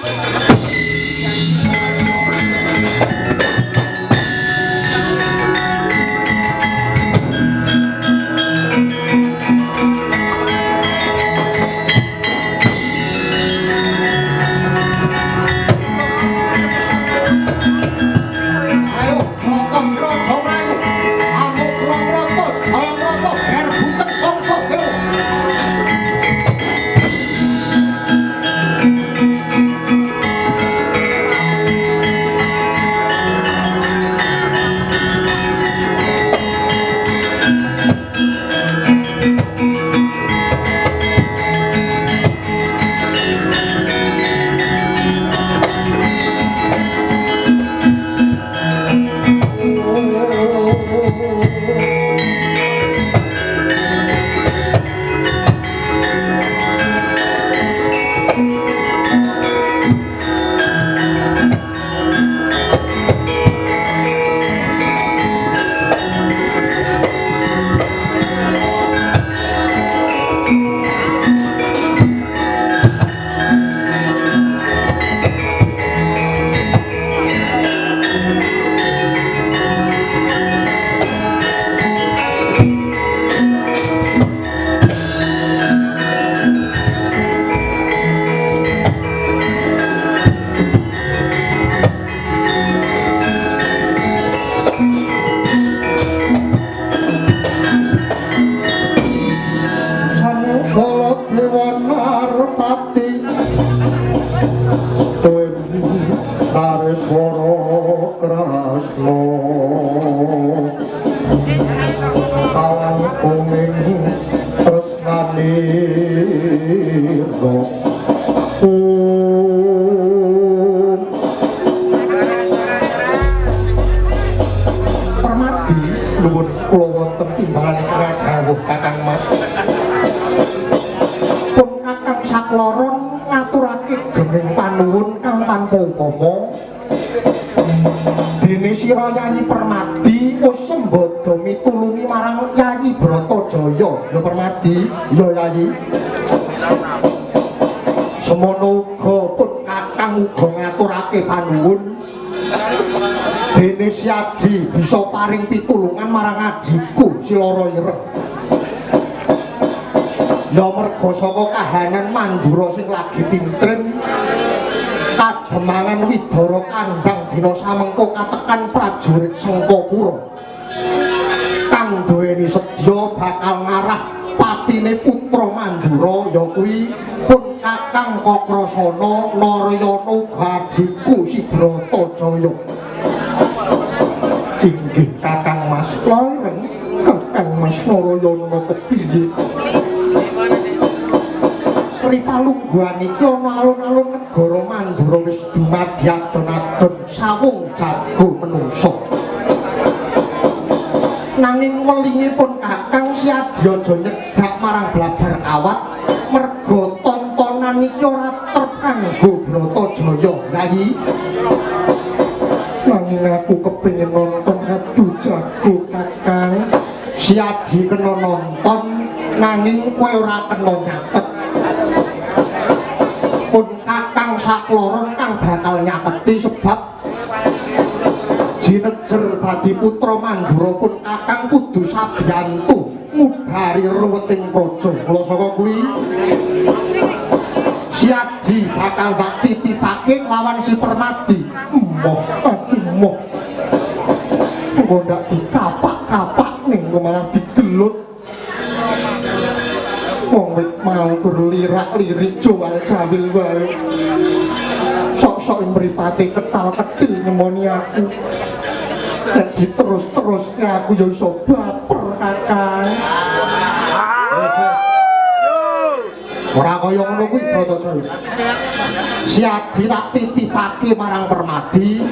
Ayo, nonton sira aja mlayu. Amuk Surabrata, Jayangrata, ger buteng bangsa dewa. Sang Kala Dewa Narpati Tuwin Nareswara Krasna Kalangkunging Tresnanira. Om. Permadi nuwun kula wonten timbalan dawuh Kakang Mas. Pun Kakang sakloron ngaturake geming panuwun kang tanpa upama. Dene sira Yayi Permadi wis sembada mitulungi marang Yayi Bratajaya. Ya Permadi, ya Yayi. Semono uga pun Kakang uga ngaturake panuwun. Dene Siadi bisa paring pitulungan marang adhiku Siloro Ireng. Ya merga saka kahanan Mandura sing lagi tintren kademangan Widara kandhang dina samengko katekan prajurit Sengkapura kang duweni sedya bakal ngarah patine putra Mandura ya kuwi pun Kakang Kakrasana Narayana uga adhiku Si Bratajaya. Inggih Kakang Mas Loreng, Kakang Mas Narayana kepiye? Ripalungguhan iki ana alun-alun negara Mandura wis dumadi adon-adon sawung jago menungsa. Nanging welingipun Kakang Siadi aja nyedak marang blabar kawat merga tontonan iki ora trep kanggo Bratajaya, Yayi. Nanging aku kepengin nonton adu jago Kakang. Siadi kena nonton nanging kowe ora kena nyatet. Pun Kakang sakloron kang bakal nyateti sebab jinejer dadi putra Mandura pun Kakang kudu sabiyantu ngudari ruweting praja. Mula saka kuwi Siadi bakal tak titipake lawan si Permadi. Emoh, aku emoh. Engko ndak dikapak-kapak ning malah digelut. Wong wit mau kur lirak-lirik jual jawil wae. Sok-sok mripate ketal-ketil nyemoni aku. Nek diterus-teruske aku ya iso baper Kakang. Ora kaya ngono kuwi Bratajaya. Siadi tak titipake marang Permadi.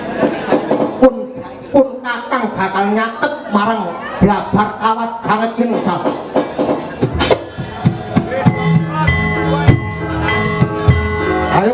Pun pun Kakang bakal nyatet marang blabar